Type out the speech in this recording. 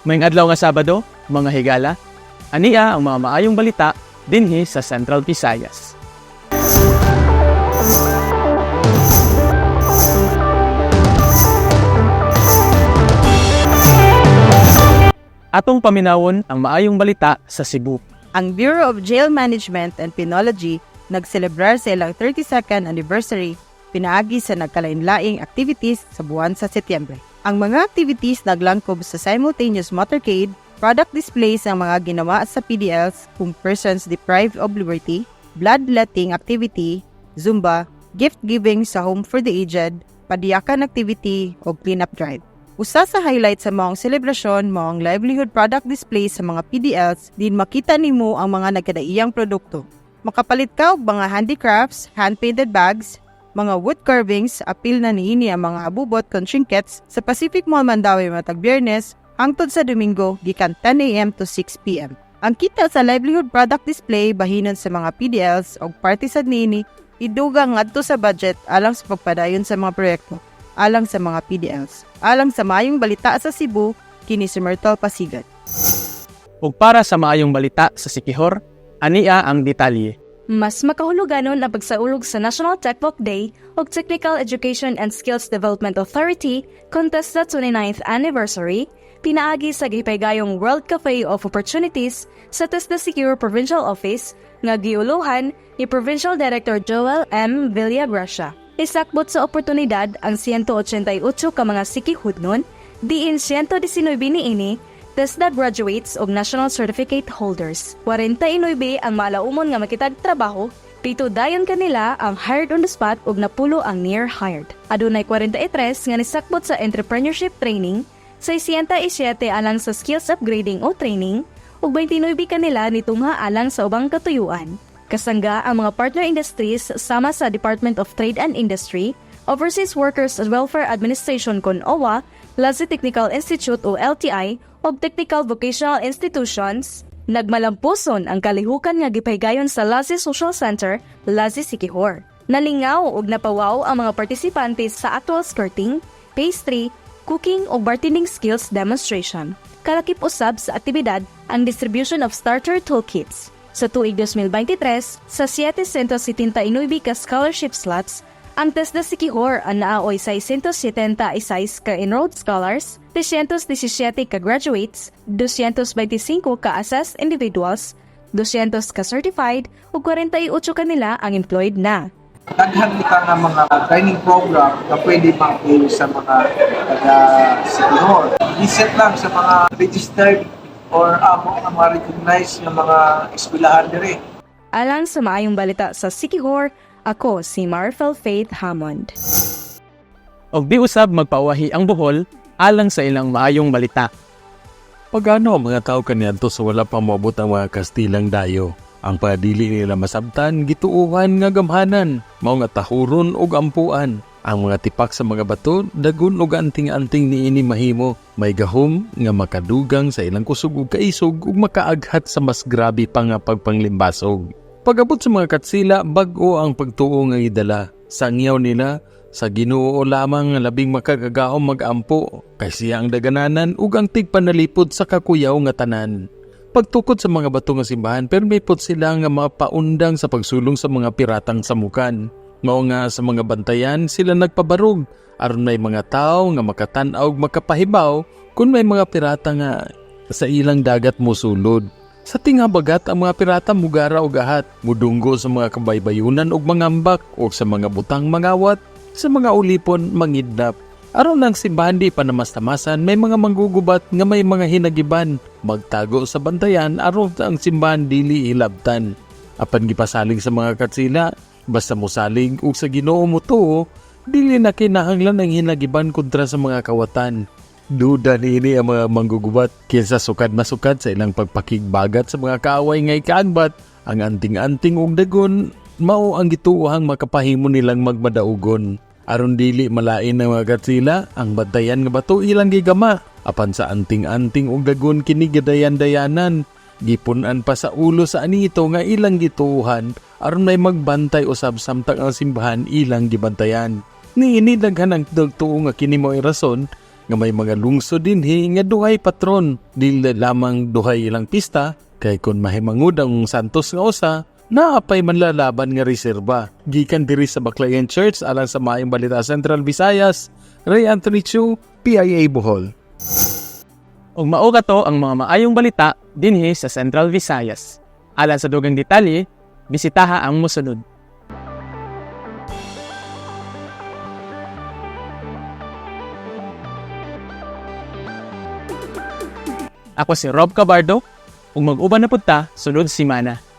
Maayong adlaw nga Sabado, mga higala, ania ang mga maayong balita dinhi sa Central Visayas. Atong paminawon ang maayong balita sa Cebu. Ang Bureau of Jail Management and Penology nagselebrar sa ilang 32nd anniversary pinaagi sa nagkalain-laing activities sa buwan sa Setyembre. Ang mga activities naglangkob sa simultaneous motorcade, product displays ang mga ginawa sa PDLs kung persons deprived of liberty, bloodletting activity, Zumba, gift giving sa Home for the Aged, padiyakan activity o cleanup drive. Usa sa highlight sa maong selebrasyon mao ang livelihood product display sa mga PDLs din makita nimo ang mga nagkadaiyang produkto. Makapalit ka og mga handicrafts, hand-painted bags, mga wood carvings, apil na niini ang mga abubot kon trinkets sa Pacific Mall Mandaue matag Biyernes hangtod sa Domingo gikan 10 a.m. to 6 p.m. Ang kita sa livelihood product display bahinon sa mga PDLs og party sad niini idugang ngadto sa budget alang sa pagpadayon sa mga proyekto alang sa mga PDLs. Alang sa maayong balita sa Cebu, kini si Myrtle Pasigan. Ug para sa maayong balita sa Siquijor, ania ang detalye. Mas makahuluganon ang pagsaulog sa National TechVoc Day ug Technical Education and Skills Development Authority contest sa 29th anniversary pinaagi sa gipaygayong World Cafe of Opportunities sa TESDA Siquijor Provincial Office nga giuluhan ni Provincial Director Joel M. Villagracia. Isakbot sa oportunidad ang 188 ka mga Siquijodnon, diin 119 niini TESDA graduates og national certificate holders. 49 ang malaumon nga makitag trabaho, 7 dayon kanila ang hired on the spot ug 10 ang near hired. Adunay 43 nga nisakbot sa entrepreneurship training, 607 alang sa skills upgrading o training, ug 29 kanila nitungha alang sa ubang katuyuan. Kasangga ang mga partner industries sama sa Department of Trade and Industry, Overseas Workers Welfare Administration kon OWWA, Lazi Technical Institute o LTI, ug Technical Vocational Institutions, nagmalampuson ang kalihukan nga gipahigayon sa Lazi Social Center, Lazi Siquijor. Nalingaw ug napawaw ang mga partisipante sa actual skirting, pastry, cooking ug bartending skills demonstration. Kalakip usab sa aktibidad ang distribution of starter toolkits. Sa tuig 2023, sa 779 ka scholarship slots, ang TESDA Siquijor ang naaoy 676 ka enrolled scholars, 317 ka graduates, 225 ka assessed individuals, 200 ka certified ug 48 kanila ang employed na. Daghan kita nga mga training program na pwede ma-avail sa mga taga Siquijor. I-set lang sa mga registered or amo nga mga recognized nga mga eskwelahan diri. Alang sa maayong balita sa Siquijor, ako si Marfel Faith Hammond. Og di usab magpauwahi ang Bohol alang sa ilang maayong balita. Pagano ang mga tao kaniadto sa wala pa moabot ang mga Kastilang dayo. Ang padili nila masabtan, gituuhan nga gamhanan, mao nga tahuron og ampuan. Ang mga tipak sa mga bato, dagun og anting-anting niini mahimo, may gahom nga makadugang sa ilang kusog ug kaisog ug makaaghat sa mas grabe pa nga pagpanglimbasog. Pag-abot sa mga Katsila, bag-o ang pagtuo nga idala. Sangyaw nila, sa Ginoo lamang nga labing makagagahom mag-ampo, kay siya ang dagananan ug ang tigpanalipod sa kakuyaw nga tanan. Pagtukod sa mga bato nga simbahan, permi pod sila nga mapaundang sa pagsulong sa mga piratang samukan. Mao nga sa mga bantayan sila nagpabarog aron may mga tao nga makatan-aw ug makapahibaw kung may mga pirata nga sa ilang dagat mosulod. Sa tingabagat ang mga pirata mugara og ahat, mudunggo sa mga kabaybayunan ug mangambak o sa mga butang mangawat, sa mga ulipon mangidnap. Aron ang simbahan di pa namastamasan, may mga manggugubat nga may mga hinagiban, magtago sa bantayan aron ang simbahan dili hilabtan. Apan gipasalig sa mga Katsila, basta mosalig ug sa Ginoo mo tuo, dili na kinahanglan ang hinagiban kontra sa mga kawatan. Duda niini ang mga manggugubat kinsa sukad masukad sa ilang pagpakigbagat sa mga kaaway nga ikaagbat, ang anting-anting ug dagon mao ang gituohang makapahimo nilang magmadaugon. Aron dili malain ang mga Katsila, ang bantayan nga bato ilang gigama. Apan sa anting-anting ug dagon kini gidayan-dayanan, gipun-an pa sa ulo sa anito nga ilang gituohan aron may magbantay usab samtang ang simbahan ilang gibantayan. Niini daghan ang nagtuo nga kini mao'y rason nga may mga lungsod dinhi nga duhay patron, dili lamang duhay ilang pista, kay kon mahimangod ang Santos nga usa, naapay manlalaban nga reserba. Gikan diri sa Baclayan Church alang sa Maayong Balita Central Visayas, Ray Anthony Chu, PIA Bohol. Ug mao kato ang mga maayong balita dinhi sa Central Visayas. Alang sa dugang detalye, bisitaha ang mosunod. Ako si Rob Cabardo, ug mag-uban na pud ta sunod semana.